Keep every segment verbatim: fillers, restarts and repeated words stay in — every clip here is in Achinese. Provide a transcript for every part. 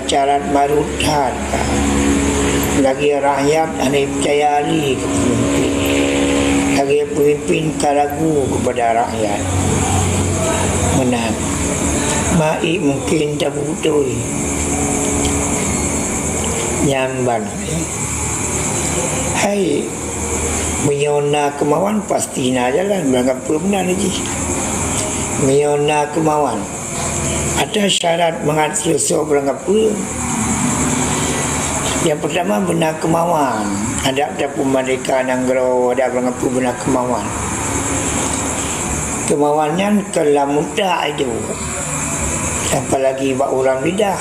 Syarat barô that, lagèe rakyat hana peucaya lé keu peumimpin, lagèe peumimpin ka ragu keupada rakyat. Meunan, ma ék mungken tabeutôi. Nyan ban, hai, meunyoe na keumauan, pasti na jalan, barangkapeue meunan jih. Meunyoe na keumauan, ada syarat mangat seuleusoe barangkapeue. Nyang peurtama, beuna keumauan. Adak tapeumerdeka nanggroe, adak barangkapeue beuna keumauan. Keumauan nyan kon lam utak jih, apalagi bak ureueng lidah.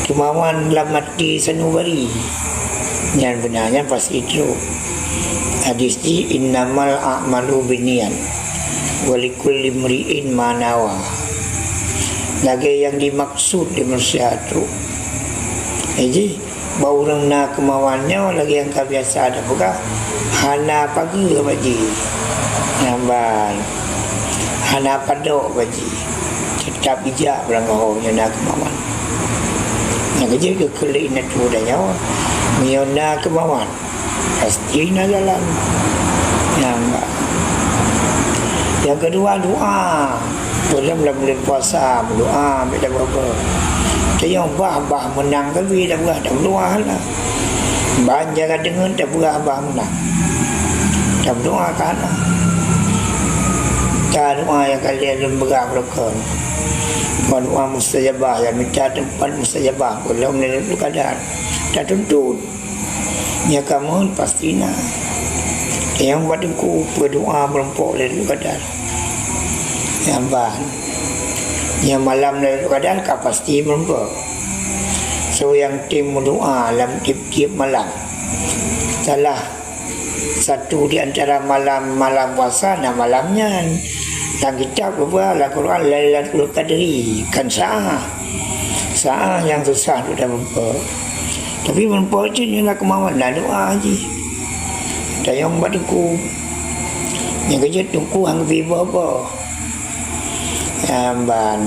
Keumauan lam até sanubari. Nyan beuna, nyan pasti trok. Hadis jih, "Innamal a'malu binniyat, wa likulli imri'in ma nawa." Lagèe nyang dimaksud di manusia trok. Jadi, bak ureueng na keumauan nyoe lagèe nyang ka biasa tapeugah, hana pageue bak jih. Nyan ban, hana padok bak jih. Teutap jijak barangkaho meunyoe na keumauan. Nyang keujeuet keu keuleuen indatu tanyoe, meunyoe na keumauan, pasti na jalan. Nyan ban. Nyang keudua, doa. Peulom lam buleuen puasa, meudoa, bèk tabeuhe-beuhe. Tanyoe bah-bah meunang keu bèk tabeuhe, tabeudoa lah. Ban jaga deungon tabeuhe bah meunang. Tabeudoa ka hana. Ka doa nyang ka lheueh lôn peugah beureukon. Ban doa mustajabah, nyang mita teumpat mustajabah, peulom lé Lailatul Qadar. Tatuntut. Nyang ka meuheuet pasti na. Nyang bak teungku peudoa meurumpok Lailatul Qadar. Nyan ban. Nyang malam Lailatul Qadar ka pasti meurumpok. Soe nyang tem meudoa lam tiep-tiep malam. Salah satu di antara malam-malam puasa na malam nyan. Lam kitab geupeugah, lam Quran, Lailatul Qadri, kan sa'ah. Sa'ah nyang susah untuk tamuphom. Tapi meunyoe cit nyan na keumauan, na doa jih. Tanyong bak teungku. Nyang keujeuet teungku han geubi boh-boh. Nyan ban.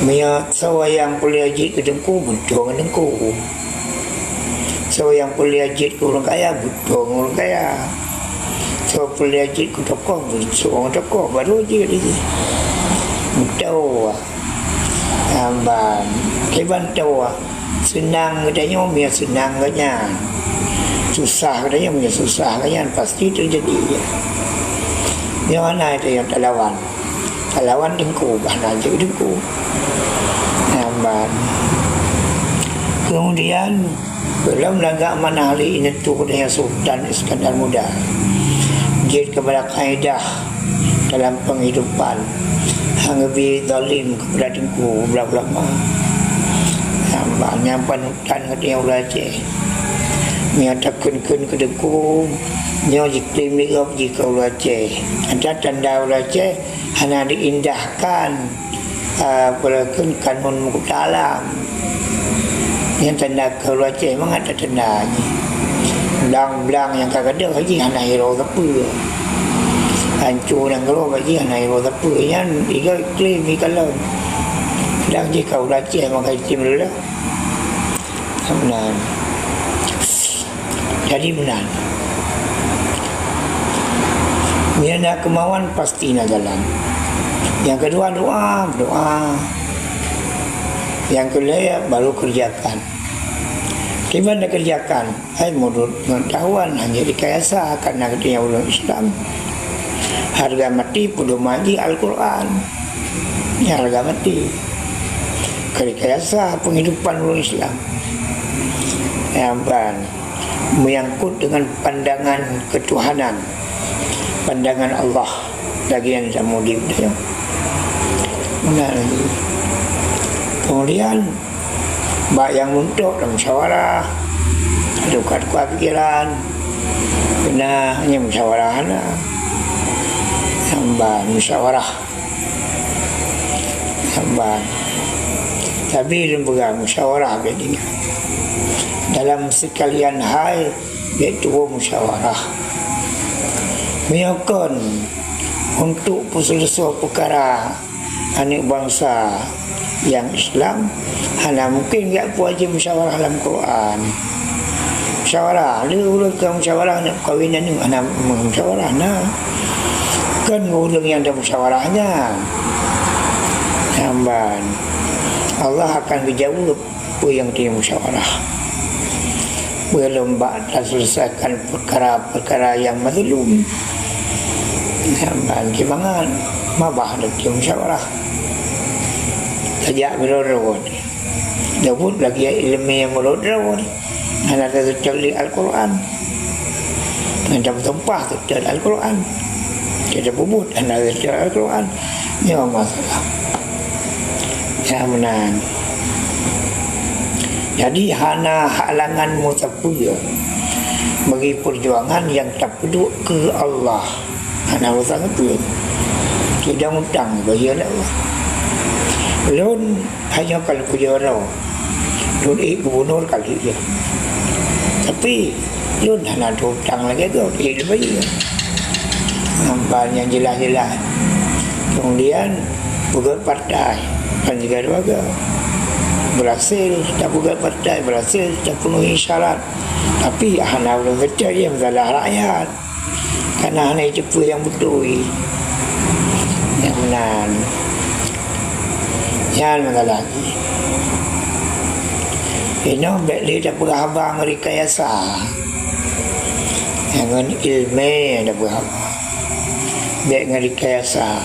Meunyoe soe nyang peureulèe jeuet keu teungku, beutôi ngon teungku. Soe nyang peureulèe jeuet keu ureueng kaya, beutôi ngon ureueng kaya. Soe peureulèe jeuet keu tokoh, beutôi ngon tokoh, baru jeuet lé jih. Beutôi. Nyan ban, kiban toh, seunang geutanyoe, meunyoe seunang geuh nyan. Susah geutanyoe, meunyoe susah geuh nyan, pasti teujadi. Nyoe hana geutanyoe talawan. Talawan teungku, bah na jeuet teungku. Nyan ban. Kemudian, Gohlom lagak manah lé ineuk tutoe geutanyoe Sultan Iskandar Muda. Jeuet keupada kaedah dalam penghidupan. Han geubi zalim keupada teungku, blah-blah ma. Nyan ban, nyan panutan geutanyoe ureueng Aceh. Meunyoe takheun-kheun keu teungku, nyoe jiklaim lé gob jih keu ureueng Aceh. Ada tanda ureueng Aceh hana diindahkan. Ah, peulakon kanun meukuta alam. Nyan tanda keu ureueng Aceh mangat tatanda jih. Blang-blang nyang ka gadôh jih hana hireuen sapeue. Hanco nanggroe jih hana hireuen sapeue. Nyan iga klaim ikalon. Dang jih ka ureueng Aceh maka item leulah. Meunan. Jadi meunan. Meunyoe na keumauan, pasti na jalan. Nyang keudua, doa, doa. Nyang keulhèe, baru keureujakan. Kiban takeureujakan, hai meunurot peungatahuan, hanya rekayasa, karena geutanyoe ureueng Islam. Hareuga maté peudoman jih Al-Quran. Nyan hareuga maté. Keu rekayasa penghidupan ureueng Islam. Nyan ban, menyangkut dengan pandangan ketuhanan, pandangan Allah lagi nyang samudeb nyoe. Meunan lagèe. Kemudian, bak nyang meuntôk lam musyawarah, tukar-tukar pikiran, keunan nyang musyawarah na. Nyan ban musyawarah. Saban. Tapi lôn peugah musyawarah bèk tinggai. Dalam seukalian hai, bèk tuwoe musyawarah. Meunyoe kon untuk peuseuleusoe peukara aneuk bansa nyang Islam, hana mungken jak peue musyawarah lam Quran. Musyawarah, lé ureueng ka musyawarah nak kawin aneuk, hana musyawarah na. Kan ureueng nyang ada musyawarah nyan. Nyan ban. Allah akan geujaweueb peue nyang dimusyawarah. Beulom bak taseuleusakan peukara-peukara nyang mazlum. Nyan ban, simangat, mabah lom musyawarah. Tajak meurot-rot. Daud lagèe ileumèe meurot-rot. Hana teucok lé Al-Quran. Hana teutumpah teucok Al-Quran. Kita peubuet hana teucok Al-Quran. Nyoe masalah. Nyan meunan. Jadi, hana halangan meusapeue bagi peujuangan nyang tapeuduek keu Allah. Hana urusan keu peue. Sidang utang bayeue lé Allah. Lôn hanya kalau keu juara. Lôn ék gubunur kali ya. Tapi lôn hana utang lagèe tu, ék bayeue. Nampak nyang jelas-jelas. Kemudian peugöt partai, kan juga dua ga. Berhasil tapeugöt partai, berhasil tapenuhi syarat. Tapi hana ulôn percaya masalah rakyat. Karena hana jiteupeue nyang beutôi. Nyang meunan. Nyan masalah jih. Inoe bèk lé tapeugah haba ngon rekayasa. Ngon ileumèe tapeugah haba. Bèk ngon rekayasa.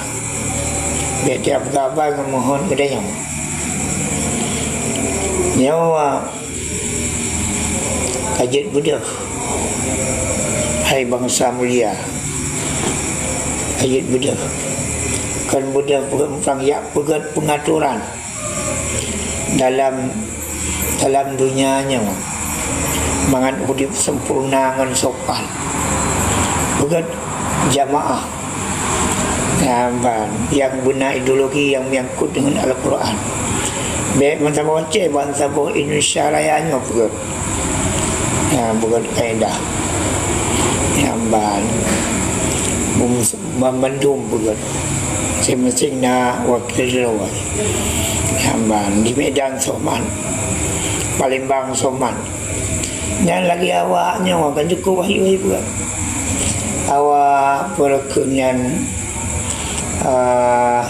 Bèk tapeugah haba ngon mohon geutanyoe. Nyoe Ka jeuet beudôh, hai bansa mulia. Ka jeuet beudôh. Kon beudôh peugöt, jak peugöt peungatoran dalam, dalam donya nyoe mangat udép sempurna ngon sopan. Peugöt jamaah. Nyan ban, nyang beuna ideologi nyang menyangkut deungon Al-Quran. Bèk meusaboh Aceh, ban saboh Indonesia Raya nyoe peugöt. Nyan peugöt kaedah. Nyan ban, bum-, ban mandum peugöt. Masing-masing na wakil droe. Nyan ban, di Medan soe mat, Palembang soe mat. Nyan lagèe awak nyoe kan cukup wahyu-wahyu peugah. Awak peureukeuen nyan, ah,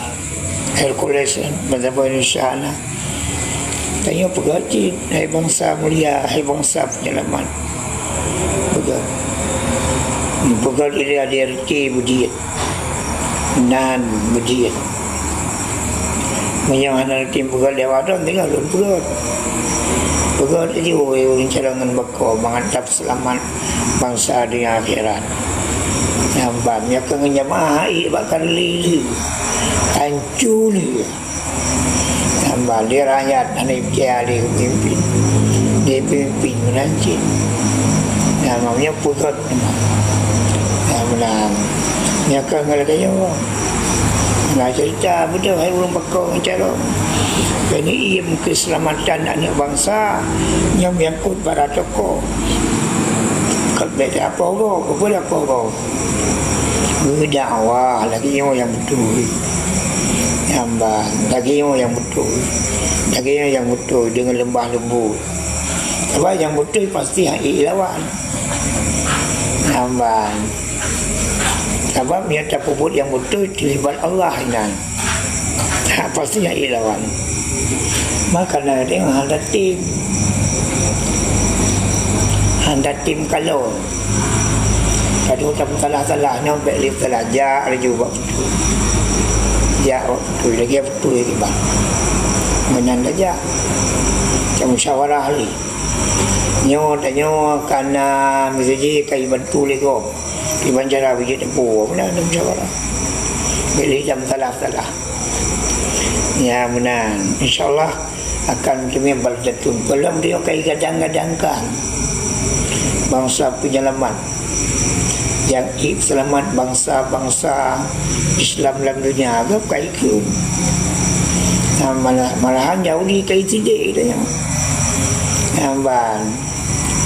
Hercules, bansa Indonesia na. Tanyoe peugah cit, hai bansa mulia, hai bansa penyelamat. Peugah. Peugah diri adik-adik beudiet. Nan beudiet. Meunyoe hana lé tem peugöt lé awak droe, tinggai lôn peugöt. Peugöt laju, wahé ureueng calon ngon bako, mangat dap seulamat bansa donya akhirat. Nyan ban, meunyoe keu ngon jamaah, ék bak kali lé, hanco lé. Nyan ban, lé rakyat hana peucaya lé peumimpin. Lé peumimpin meunan cit. Nyan ban, meunyoe peugöt Nah, meunan. Nyoe ka ngon lagèe nyoe. Nah, cerita beudôh hai ureueng bako ngon carông. Keuneuk iem keuseulamatan aneuk bansa, nyoe menyangkut para tokoh. Ka beda apa go, keubeulah apa go. Geudakwah lagèe nyoe nyang beutôi. Nyan ban, lagèe nyoe nyang beutôi. Lagèe nyoe nyang beutôi deungon leumbah leumbot. Sabab nyang beutôi pasti han ék lawan. Nyan ban. Sabab meunyoe tapeubuet nyang beutôi, teulibat Allah inan. Ha, pasti han ék lawan. Maka na teuh hana tem. Hana tem kalon. Kadang tapeusalah-salah, nyoe bèk lé salah. Jak laju bak beutôi. Jak bak beutôi, lagèe beutôi kiban. Meunan tajak. Tamusyawarah lé. Nyoe tanyoe ka na meuseujid ka jibantu lé gob. Kiban cara beujeuet teupeu, meunan tamusyawarah. Bèk lé tasalah-salah. Ya, meunan. Insya Allah akan teumé baldatun. Peulom dia ka jigadang-gadangkan bansa penyelamat. Nyang ék seulamat bansa-bansa Islam lam donya, geuh ka ikheun. Nah, malah, malahan Yahudi ka isidék geutanyoe. Nyan ban,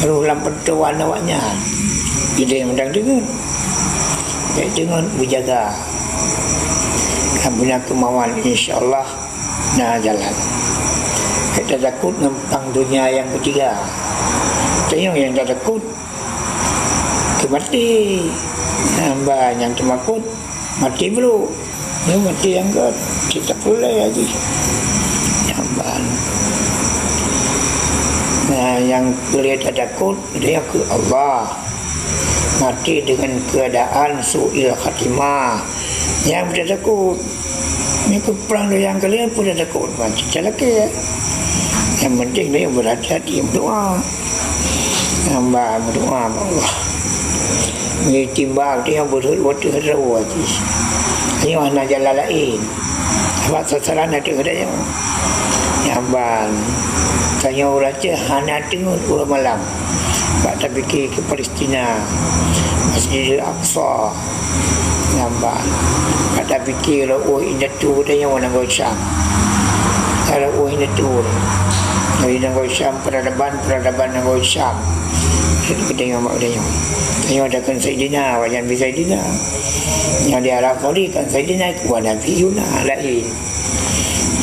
roh lam peutoan awaknyan. Idéh mantong deungon. Bèk deungon beujaga. Nyang punya keumawan, insya Allah na jalan. Bék tatakot ngon prang donya nyang keutiga. Tanyoe nyang tatakot keu maté. Hamba nyang teumakot maté brok. Nyoe maté nyang göt, cit tapeureulée jih. Nyan ban. Nah, nyang peureulée tatakot, geutanyoe keu Allah. Maté deungon keuadaan su'il khatimah. Nyan tatakot. Nyoe keu prang donya nyang keulhèe peue tatakot, maté talakée. Nyang penting geutanyoe beuhati-hati meudoá. Hamba meudoá bak Allah. Meunyoe timbang tanyoe beurhot watèe droe jih. Tanyoe hana jalan laén. Sabab sasaran ateueh geutanyoe. Nyan ban tanyoe ureueng Aceh hana teungeut uroe malam. Bak tapike keu Palestina, Masjidil Aqsa. Nyan ban. Bak tapike rot indatu tanyoe nanggroe Syam. Rot indatu. Jadi nanggroe Syam, peradaban, peradaban nanggroe Syam. Geutanyoe mak geutanyoe. Tanyoe takheun Saidina, wajan bi Saidina. Nyang di Arab Saudi kan Saidina, kuah Nabi Yuna laén.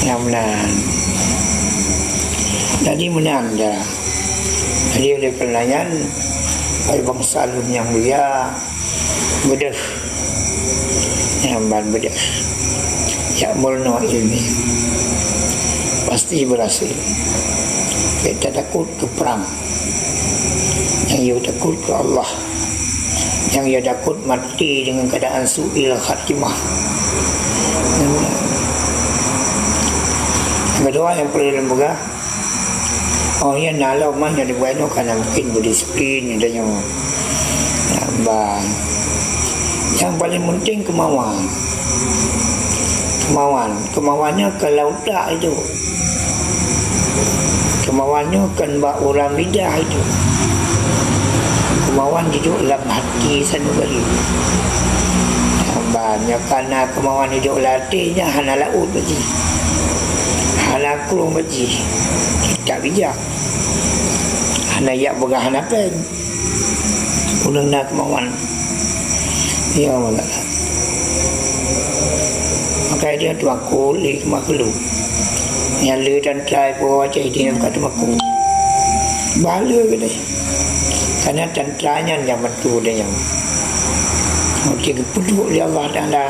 Nyang meunan. Jadi meunan cara. Jadi oleh karena nyan, hai bansa lôn nyang mulia, beudôh. Nyan ban beudôh. Jak meurunoe ileumèe. Pasti berhasil. Bék tatakot keu prang. Nyang yue takot keu Allah. Nyang yue takot maté deungon keuadaan su'il khatimah. Nyang keudua nyang peureulèe lôn peugah, oh, nyan na lom mah nyang dibuat nyoe ka na mungken beudisiplin tanyoe. Nyan ban. Nyang paleng penting keumawan. Keumawan. Keumawan nyoe kon lam utak itu. Keumawan nyoe kon bak ureueng lidah itu. Keumawan jidok lam hati sanubari. Ban nyoe kana keumawan jidok lam hati nyan hana laôt bak jih. Hana krueng bak jih. Tak bijak. Hana jak peugah hana péng. Ureueng na keumawan. Ya Allah. Maka dia teumakot lé makhluk. Nyang le tantra ipoh Aceh dia ka teumakot. Bah le keudeh. Karena tantra nyan nyang bantu dia nyan. Mungkin geupeuduek lé Allah Taala.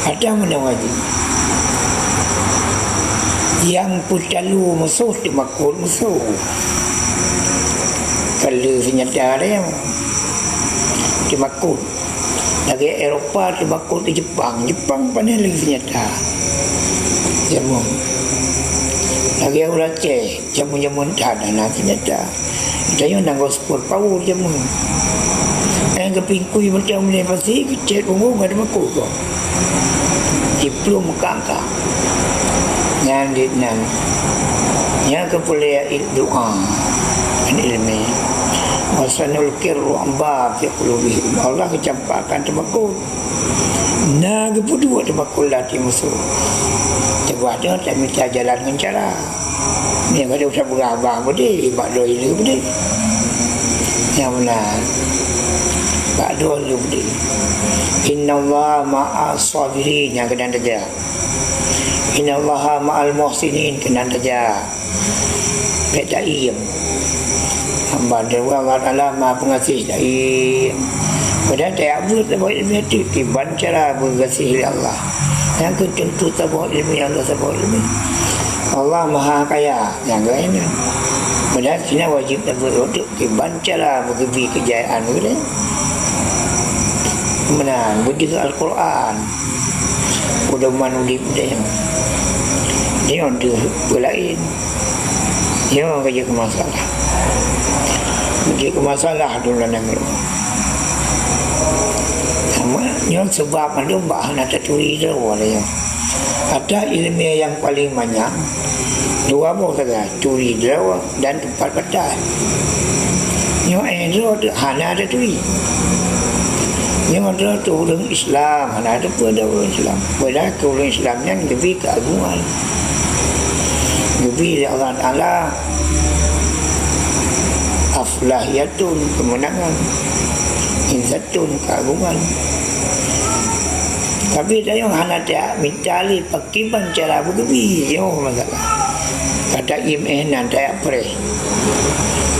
Ada meunan wajéb. Nyang peutalu musoh teumakot musoh. Ka le seunjata dia. Teumakot. Lagèe Eropa teumakot di Jepang. Jepang pane le seunjata. Jameun. Lagèe ureueng Aceh, jameun-jameun that hana seunjata. Tanyoe nanggroe super power jameun. Eh, geupingkui macam ni pasti keucet punggong ada makuk kok. Diplueng meuka-meuka. Nyan di nan. Nyan keupeuleueh doa. An ilmi. Wa sanulqir ru'ba fi qulubihim. Allah geucampakkan teumakot. Na geupeuduek teumakot lam até musoh. Teuba teuh tamita jalan ngon cara. Nyang ka usah beurabah beudeh, bak droe ileumèe beudeh. Nyang meunan. Bak droe ileumèe beudeh. Innallaha ma'as sabirin, nyang keunan tajak. Innallaha ma'al muhsinin, keunan tajak. Bèk taiem. Hamba Allah Taala Maha Peungaséh, taiem. Padahai tajak beuet lam ileumèe teuh, kiban cara beugaséh lé Allah. Nyang keu teuntu saboh ileumèe, Allah saboh ileumèe. Allah Maha Kaya, nyang laén nyan. Padahai sinan wajéb tabeuet lom teuh, kiban cara beugeubri keujayaan geutanyoe. Meunan, beudeuh Al-Qur'an. Pedoman udép geutanyoe. Nyoe deuh peue laén. Nyoe ka jeuet keu masalah. Jeuet keu masalah dum lam nanggroe. Sama, nyoe seubab mandum bak hana taturi droe lé nyoe. Ata ileumèe nyang paleng manyang, dua boh sagai, turi droe dan teumpat batai. Nyoe éh droe teuh hana taturi. Nyoe droe teuh ureueng Islam, hana teupeue droe ureueng Islam. Padahai keu ureueng Islam nyan geubri keuagungan. Geubri lé Allah Taala aflahiyatun, keumeunangan, izzatun, keuagungan. Tapi tanyoe hana tajak mita lé pakriban cara beugeubi, nyoe masalah. Ka taiem éh nan tajak preh.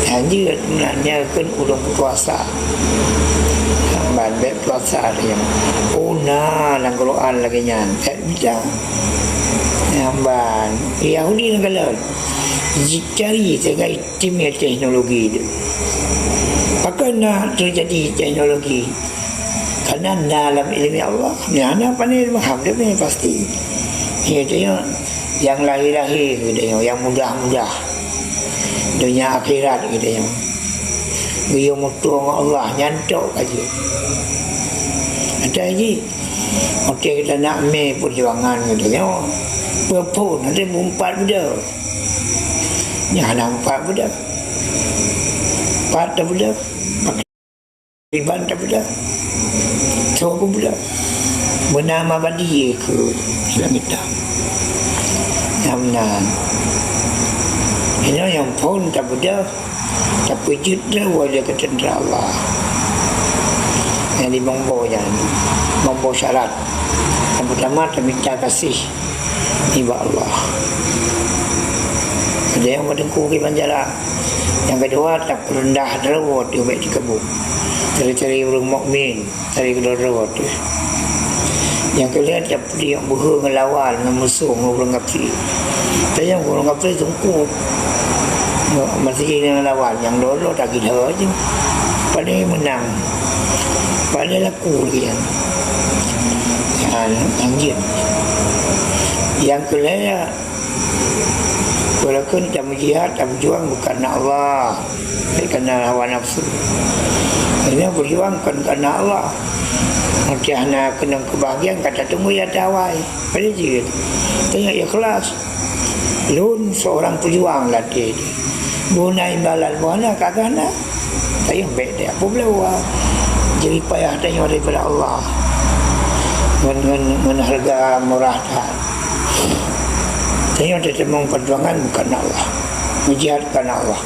Nyan jeuet meunan nyan kheun ulôn puasa. Ban bèk puasa tanyoe. Oh, na lam Quran lagèe nyan. Tajak mita. Nyan ban Yahudi nyang kalon. Jicari sagai timé teknologi tu. Pakon na teujadi teknologi? Karena na lam ileumèe Allah, nyang hana pandai paham, dia punya pasti. Ya, dia nyang lahé-lahé, dia nyang mudah-mudah. Dunia akhirat, dia nyang geuyue mutu ngon Allah, nyan tok aja. Ada lagi, oke, kita nak mé perjuangan, dia nyang peue phôn, ada empat beda. Nyang hana empat beda. Empat beda. Iban tapeugah, soe peugah, meunan mabadi keu langét. Nyang meunan. Inoe nyang phôn tapeugah, tapeujeuet lé watèe keu teuntara Allah. Nyang di mongbo nyan, mongbo syarat. Nyang peutama, tamita gaséh nibak Allah. Ada nyang meuteuku di penjara. Nyang keudua, tapeureundah droe teuh bèk dikeubeueng. Cari-cari ureueng mukmin, cari keudroe-droe teuh. Nyang keulhèe, tapeudiyok beuhe ngon lawan, ngon musoh, ngon ureueng kafé. Tapi nyang ureueng kafé teungku, masih ngon lawan, nyang droe-droe tagila jih. Padahai meunang. Padahai laku lagèe nyan. Nyan, nyan jeuet. Nyang keulhèe, walaupun tameujihat, tameujuang bukan karena Allah, tapi karena hawa nafsu. Ini berjuang bukan karena Allah. Nanti hana keunong keubahgian, ka tatunggu ya tawai. Pada jeuet. Tengok ikhlas. Lôn seorang pejuang latèe jih. Boh na imbalan, boh na ka gana. Tapi bèk deh, apa bela wa. Jerih payah tanyoe daripada Allah. Ngon, ngon, ngon harga murah that. Tanyoe teuteumong perjuangan bukan Allah. Meujihat bukan Allah.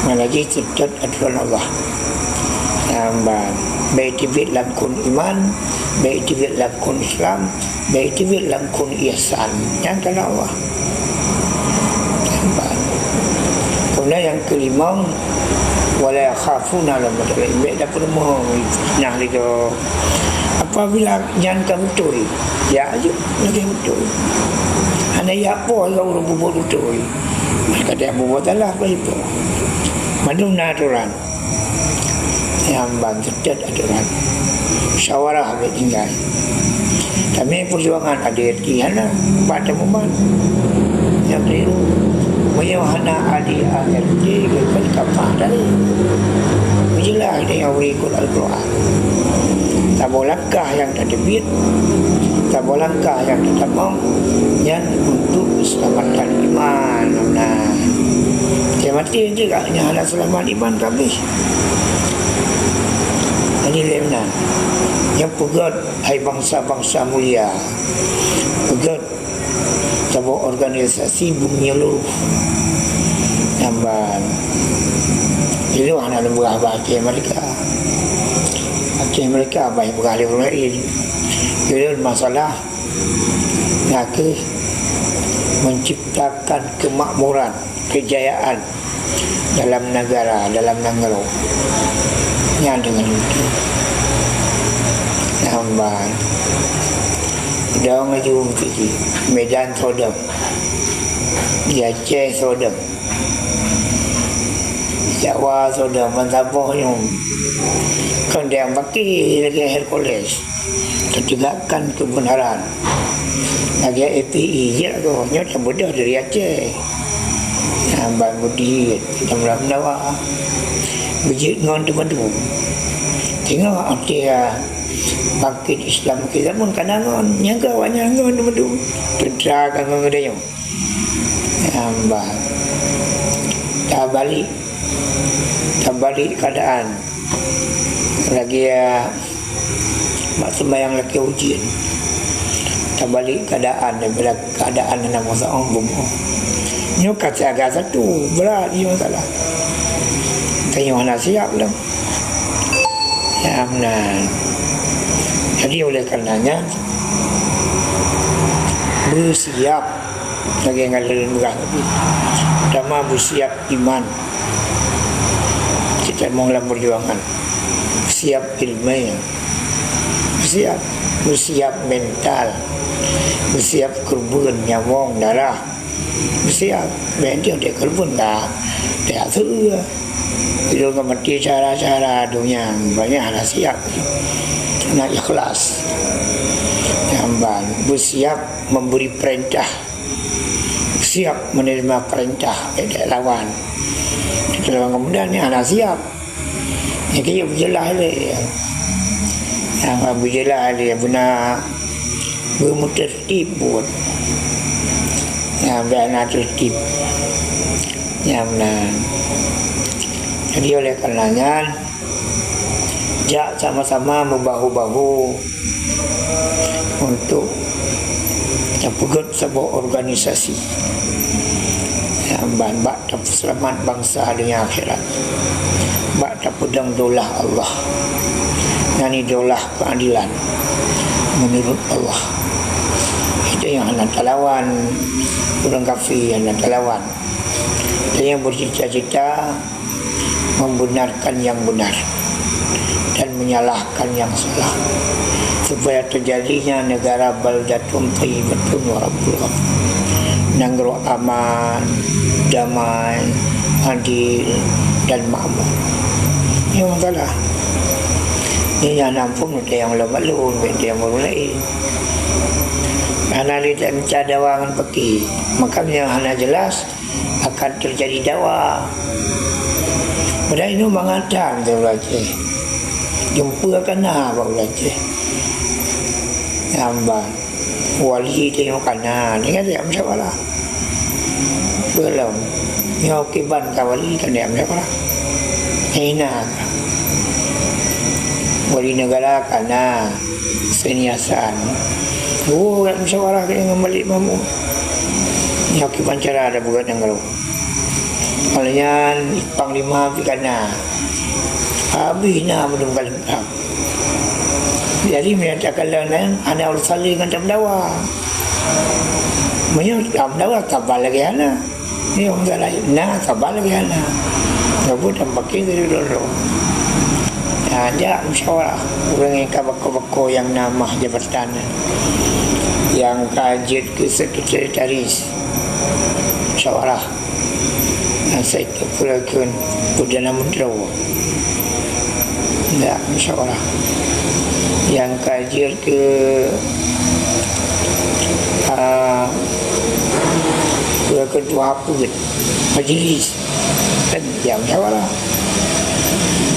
Malah jih seutôt aturan Allah. Nyan ban, bèk teubiet lam kheun iman, bèk teubiet lam kheun Islam, bèk teubiet lam kheun ihsan. Nyan kana Allah. Nyan ban. Kemudian nyang keulimong, wala yakhafuna laumata laim. Bèk tapeurumoh fitnah lé gob. Apabila nyan ka beutôi, ya aju lagèe beutôi. Hana ya po lagèe ureueng peubuet beutôi. Kadang peubuet salah, apa itu? Mandum na aturan. Nyan ban seutôt aturan. Musyawarah bèk tinggai. Kami perjuangan A D R T hana, pat teumuman. Nyang keliru. Meunyoe hana A D R T, bukan kapah tadi. Jeulaih tanyoe bri ikot Al-Quran. Saboh langkah nyang tateubiet, saboh langkah nyang tatamong, nyan untuk keuseulamatan iman. Nah, maté juga nyang hana seulamat iman ka abéh. Jadi lé meunan. Nyang peugöt, hai bansa-bansa mulia. Peugöt saboh organisasi beumeunyeluruh. Nyan ban. Ilôn hana lôn peugah bak Aceh Merdeka. Aceh Merdeka bah peugah lé ureueng laén. Ilôn masalah nakeuh menciptakan kemakmuran, kejayaan dalam negara, dalam nanggroe. Nyan deungon lôn. Nyan ban. Dong laju Medan sodong. Di Aceh sodong. Jawa sodong, ban saboh nyoe. Kon nyang paké lagèe Hercules. Tegakkan kebenaran. Lagèe F P I, jeuet lagoe nyoe tabeudôh dari Aceh. Nyan ban beudôh, nyang meulah meunawa. Beujeuet ngon teumadu. Teungoh Aceh bangkit Islam ke zaman ka na ngon. Nyang ka awaknyan ngon teumadu. Teuntara ka ngon geutanyoe. Nyan ban. Tabalek. Tabalek keuadaan. Lagèe, ah, mak seumayang lakèe ujeuen. Tabalek keuadaan daripada keuadaan nyang meusaboh bumoe. Nyoe ka siaga satu, brat jih masalah. Tanyoe hana siap lom. Nyan meunan. Jadi, oleh karenanya, beusiap lagée ngon lôn peugah tadi. Pertama, beusiap iman. Kita mong lam perjuangan. Siap ilmu. Siap. Beusiap mental. Beusiap keureubeuen nyawöng darah. Siap, bèk teuh dikeureubeuen ka, teuh aseueh. Ilôn ka maté cara-cara donya, banyak hana siap. Hana ikhlas. Nyang ban, beusiap memberi perintah. Siap menerima perintah, bèk lawan. Kalau kemudian ni hana siap. Jadi, beujeulaih lé. Nyang beujeulaih lé beuna beumeuteurtib buet. Nyang bèk na teurtib. Nyang meunan. Jadi, oleh karena nyan, jak sama-sama meubahu-bahu untuk tapeugöt saboh organisasi nyang ban bak tapeuseulamat bansa donya akhirat, bak tapeudong daulah Allah, yakni daulah keadilan menurut Allah. Itu nyang hana talawan, ureuëng kafé hana talawan. Dan nyang bercita-cita membenarkan yang benar dan menyalahkan yang salah, supaya terjadinya negara baldatun thayyibatun wa rabbun ghafur. Nanggroe aman, damai, adil, dan makmur. Nyang salah. Nyang na phon nyang lom balon, nyang ureuëng laén. Hana lé tameucari dawa ngon paki. Maka nyang hana jelas, akan terjadi dawa. Padahai nyoe mangat that di Aceh. Jumpa kana bak Aceh. Nyang ban. Wali teuh kana, ni kan jak musyawarah. Belum. Nyoe kiban ka wali kan jak musyawarah. Hina ka. Wali negara kana. Seniasan. Oh, jak musyawarah ngon Malik Mahmud. Nyoe kiban cara ada buat nanggroe. Malah nyan panglima pih kana. Habis na belum kali. Jadi, meunyoe takalon nyan, hana urusan lé ngon tameudawa. Meunyoe tameudawa, saban lagée hana. Nyoe urusan laén, na saban lagée hana. Nyoe buet nyang paké dari dulu. Nah, jak musyawarah. Ureuëng nyang ka bako-bako nyang na mah jabatan. Nyang ka jeuet keu sekretaris. Musyawarah. Asai keu peue kheun Perdana Menteri. Ndak musyawarah. Nyang ka jeuet keu, ah, peue kheun tuha peuet majlis. Kan ya musyawarah.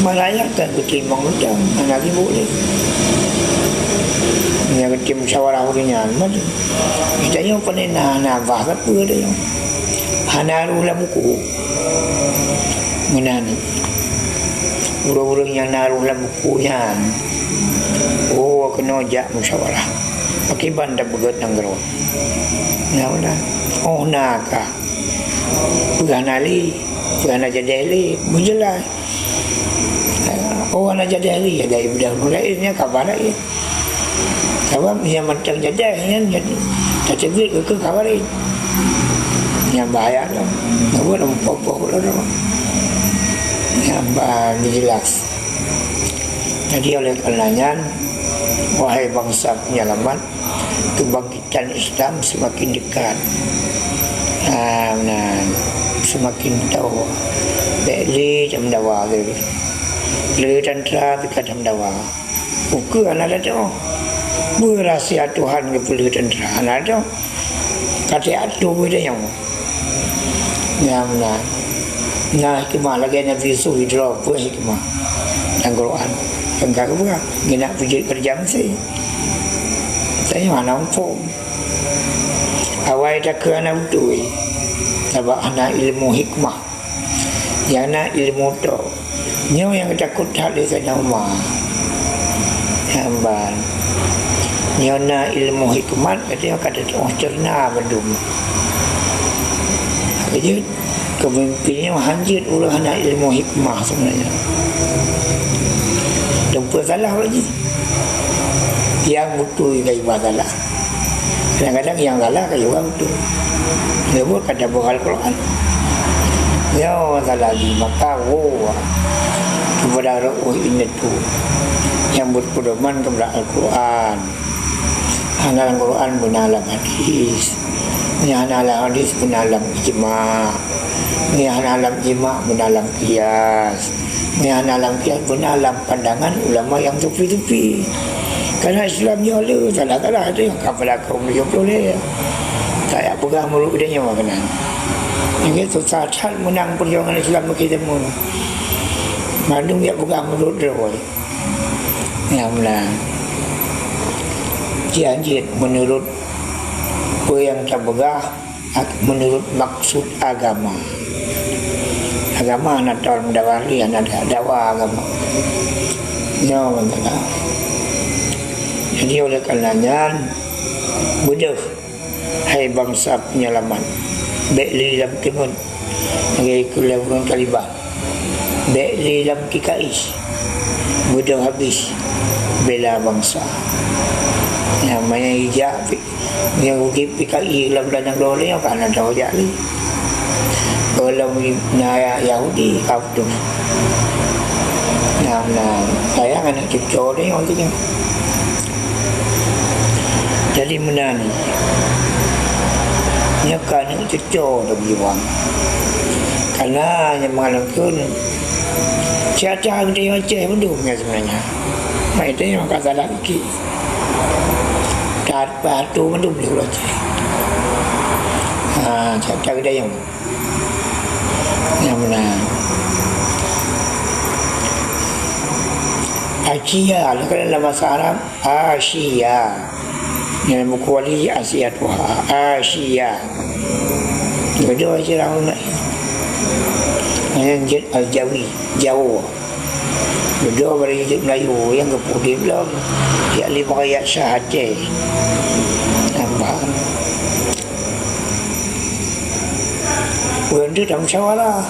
Meurayeuk kan keutimong udang, hana sibuk lé. Nyang keutim musyawarah ureuëng nyan, mana? Kita nyoe pane na, na bah sapeue dia nyoe. Hana rôh lam buku. Meunan. Ureuëng-ureuëng nyang na rôh lam buku nyan, oh, keunoe jak musyawarah. Pakriban tapeugöt nanggroe. Nah, meunan. Oh, na ka. Peue hana lé, peue hana jadeh lé, meujeulaih. Oh, hana jadeh lé, jadeh ibadah ureuëng laén, nyan kaban laén. Sabab nyang mantong jadeh nyan, nyan tateubiet keu, keu kaban laén. Nyang bahaya tu. Nyoe buet poh-poh lom. Nyang ba-, jeulaih. Jadi, oleh karena nyan, wahai bansa penyelamat, kebangkitan Islam semakin dekat. Ah, nah, semakin tao. Bèk lé tameudawa lé. Lé teuntara pih ka tameudawa. Ukeue hana lé tao. Peue rahsia Tuhan geupeulheueh teuntara hana lé tao. Ka teuatoe geutanyoe. Nyang na, na hikmah lagée Nabi Yusuf sidroe peue hikmah. Nyang Quran. Nyang ka geupeugah, geunak peujeuet keureuja Mesir. Tanyoe hana muphom. Awai takheun hana beutôi. Sabab hana ilmu hikmah. Nyang na ilmu tok. Nyoe nyang geutakot that lé Saidina Umar. Nyang ban. Nyoe na ilmu hikmat, gata nyoe ka teutuoh ceurna bandum. Ka jeuet, keumimpin nyoe hanjeuet ureuëng hana ilmu hikmah sebenarnya. Dan peue salah lagi? Nyang beutôi ka iba salah. Kadang-kadang nyang salah ka iba beutôi. Leubeh ka tapeugah Al-Quran. Nyoe salah lima kawo keupada rot indatu nyang berpedoman keupada Al-Quran. Hana lam Quran beuna lam hadis. Nyang hana lam hadis beuna lam ijma. Nyang hana lam ijma beuna lam qiyas. Nyang hana lam qiyas beuna lam pandangan ulama nyang sufi-sufi. Karena Islam nyoe le salah-salah tu nyang ka balaku meunyoe ploh lé. Tak payah peugah meurut geutanyoe makanan. Jadi susah that meunang perjuangan Islam bagi semua. Mandum jak peugah meurut droe. Nyang meunan. Jeuet meunurot peue nyang tapeugah, meunurot maksud agama. Agama hana tol meudawali, hana dakwa agama. Nyoe mantong. Jadi oleh karena nyan, beudôh, hai bansa penyelamat, bék lé lam teungeut lagée keu lé ureuëng Taliban. Bék lé lam T K I, beudôh habéh bela bansa. Nyang manyang ijak nyang udeb T K I lam danau Loreng ka na tau jak lé. Gohlom na Yahudi ka beudôh. Nyang na sayang aneuk cuco lé nyoe. Jadi meunan, nyoe ka aneuk cuco teubiwang. Karena nyang meukalon kheun, siata geutanyoe Aceh mandum nyan seubeunanya. Mai teuh nyang ka salah gaki. That batu mandum lé uroe Aceh. Ha, siata geutanyoe. Nyang meunan. Asia, lagée lam bahasa Arab, Asia. Nyang meukuali Asia tuha, Asia. Beudôh Asia lawan lain. Nyang jeuet Al-Jawi, Jawa. Beudôh bari jeuet Melayu nyang geupudeb lom. Yak lima rakyat Aceh. Nampak. Ureuëng tu tamusyawarah.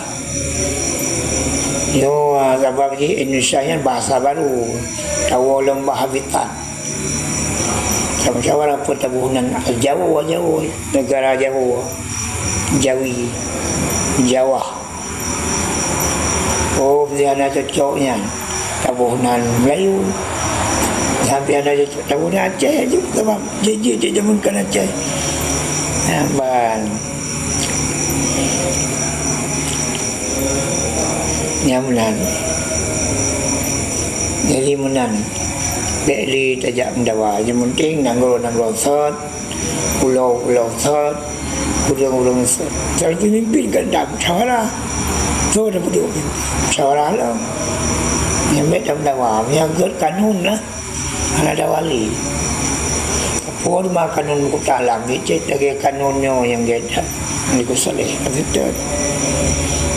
Nyoe, sabab jih Indonesia nyan bahasa baru. Tawoe lom bah habitat. Tamusyawarah peue taboh nan Jawa, Jawa, negara Jawa, Jawi, Jawa. Oh, dia hana cocok nyan. Taboh nan Melayu. Sampai hana cocok taboh nan Aceh aju, sabab jeuet-jeuet jameun kan Aceh. Nah, ban. Nyang meunan. Jadi meunan, bék lé tajak meudawa. Nyang penting nanggroe-nanggroe sot, pulo-pulo sot, ureuëng-ureuëng sot. Jadi pemimpin kan tak musyawarah. Soe dah peuduek musyawarah lom. Nyang bék tameudawa. Nyang gét kanun lah. Hana ada wali. Peue teuma kanun kota alam, cit lagée kanun nyoe nyang gét that.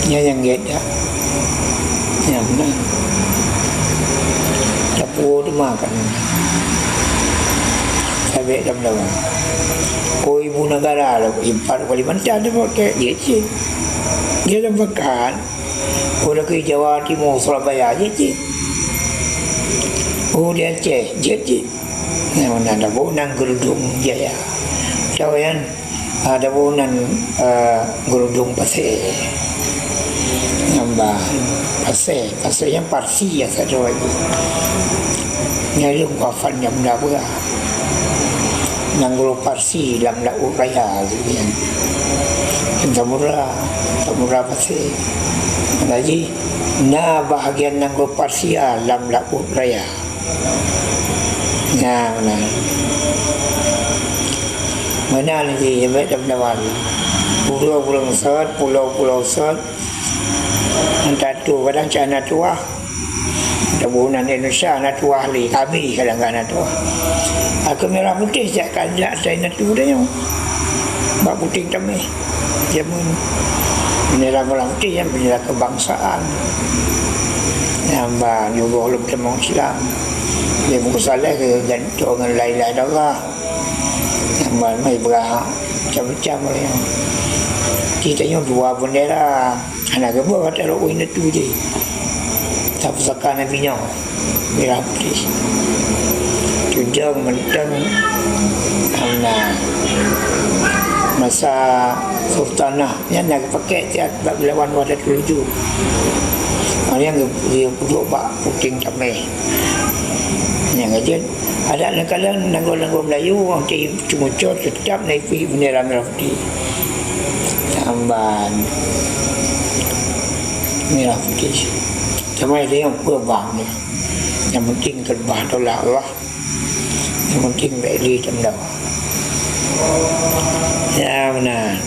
Nyoe nyang gét that. Nyang meunan. Peue teuma kanun. Sabé lam lawan. Ko ibu negara lah, ibu Kalimantan dia pakai, dia cit. Dia lam pekan. Ko lagée Jawa Timur, Surabaya, dia cit. Oh, di Aceh, jeuet cit. Nyang meunan taboh nan Geurudong Jaya. Tahu nyan, ah, taboh nan, ah, Geurudong Pasé. Nyan bah Pasé, Pasé nyang Parsi ya sadoe. Nyan lôn wafat nyang muda-muda. Nanggroe Parsi lam Laôt Raya tu nyan. Samudra, Samudra Pasé. Lagi na bahagian nanggroe Parsia lam Laôt Raya. Nah, meunan. Meunan jih, sampai lam lawan. Pulo-pulo sot, pulo-pulo sot. Entah tu, kadang cak na tuah. Taboh nan Indonesia na tuah lé. Kami kadang-kadang na tuah. Aku merah putih cak kan jak saya na tu dah nyoe. Bak putih kami. Jameun bendera merah putih nyan bendera kebangsaan. Nyang ba nyoe gohlom tamong Islam. Dia buku saleh ke gantung ngon la ilaha illallah. Nyang ba mai beurahak macam-macam orang. Kita nyoe dua bendera. Hana geuboh ata rot indatu jih. Tapusaka Nabi nyoe. Merah putih. Tu Jong mantong, na masa sultanah nyan na geupakè siat bak geulawan Wahdatul Wujud. Nyang geu-, geupeuduek bak puténg tamèh. Nyang ka jeuet, adat neukalon nanggroe-nanggroe Meulayu, ureueng Aceh Timur teutap na ipiih bendera merah putih. Amban merah putih. Sama ada nyang peue bang. Nyang penting keubah tolak Allah. Nyang penting bèk lé tameudawa. Ya, meunan.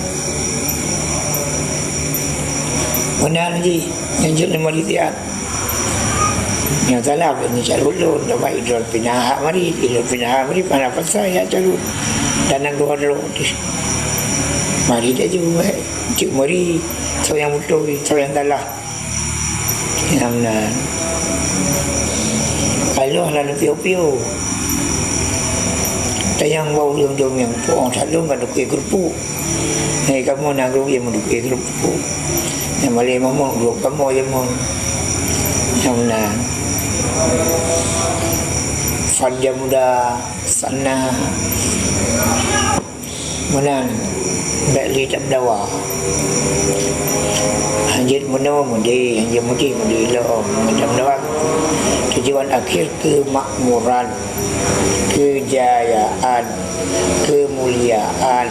Meunan jih, nyang jeuet lé marit siat. Nyang salah bèk neucalon lôn, teuma idrop pinah hak marit, idrop pinah hak marit, hana pasai jak calon. Dan nyang dua droe teuh. Marit laju, eh, cit marit, soe nyang beutôi, soe nyang salah. Nyang na. Ka lheueh na piôh-piôh. Tanyong bak ureueng dum nyang po, that lôn ka dukue keureupuk. Ngai kamoe na geuh nyang meudukue keureupuk. Nyang malèe mamong dua kamoe jameun. Nyang na. Fadja muda sana. Meunan, bèk lé tameudawa. Hanjeuet meunoe meudeh, hanjeuet meudeh meudeh lom, tameudawa. Tujuan akhé keumakmuran, keujayaan, keumuliaan.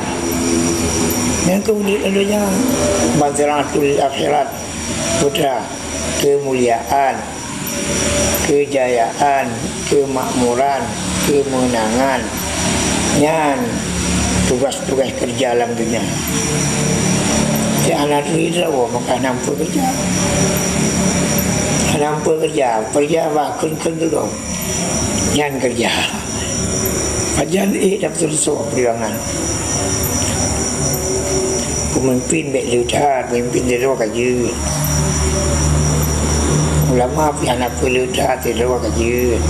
Nyan keu udép lam donya, mazra'atul akhirat, putra, keumuliaan. Keujayaan, keumakmuran, keumeunangan, nyan tugas-tugas keureuja lam donya. Cit hana teuridroe, maka hana peue keureuja. Hana peue keureuja, keureuja bah kheun-kheun dudoe. Nyan keureuja. Pajan ék dapat seurusoe peujuangan. Peumimpin bèk le that, peumimpin sidroe ka jeuet. Ulama pih hana peue le that, sidroe ka jeuet.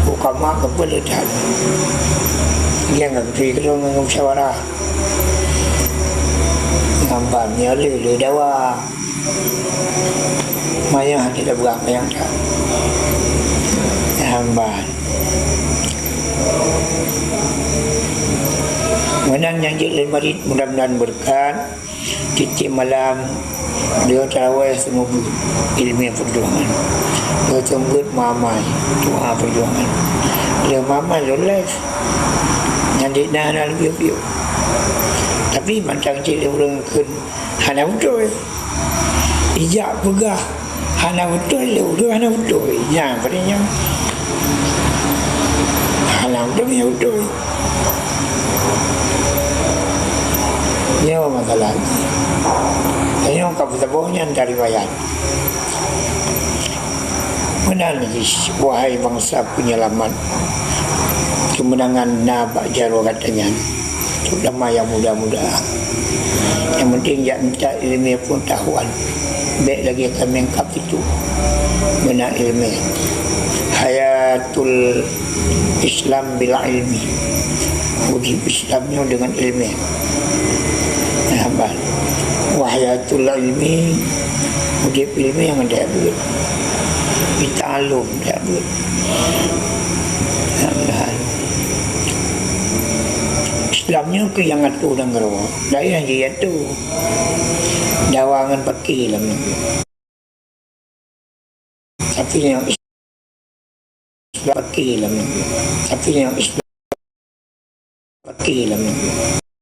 Ukama ka peue le that. Nyang ka geuturi keudroe ngon musyawarah. Ngon ban nyoe le, le dawa. Manyang hana teupeugah manyang that. Hamban. Meunan nyang jeuet lé marit, mudah-mudahan beureukat. Tiep-tiep malam, lheueh tarawèh seumeubeuet ileumèe peujuangan. Lheueh seumeubeuet meuamai doa peujuangan. Lheueh meuamai lôn les. Nyan di na hana leubeh-leubeh. Tapi mantong cit lé ureueng kheun hana beutôi. Ijak peugah hana beutôi, lé ureueng hana beutôi. Nyan, padahai nyan hana beutôi, hana beutôi. Nyoe masalah. Nyoe ka peusaboh nyan dari wayat. Meunan jih, wahai bansa penyelamat, keumeunangan na bak jaroe gata nyan. Terutama nyang muda-muda. Nyang penting jak mita ileumèe peungeutahuan. Bèk lagèe tameng kap itu. Meunan ileumèe. Hayatul Islam bil ilmi. Udép Islam nyoe deungon ileumèe. Nah, ban. Wa hayatul ilmi, udép ileumèe nyang deuh beuet. Mita lôn deuh beuet. Nah, ban. Islam nyoe keuh nyang atô nanggroe, laén nyang jiatô. Dawa ngon paké lam nanggroe. Tapi nyang Islam paké lam nanggroe. Tapi nyang Islam paké lam nanggroe.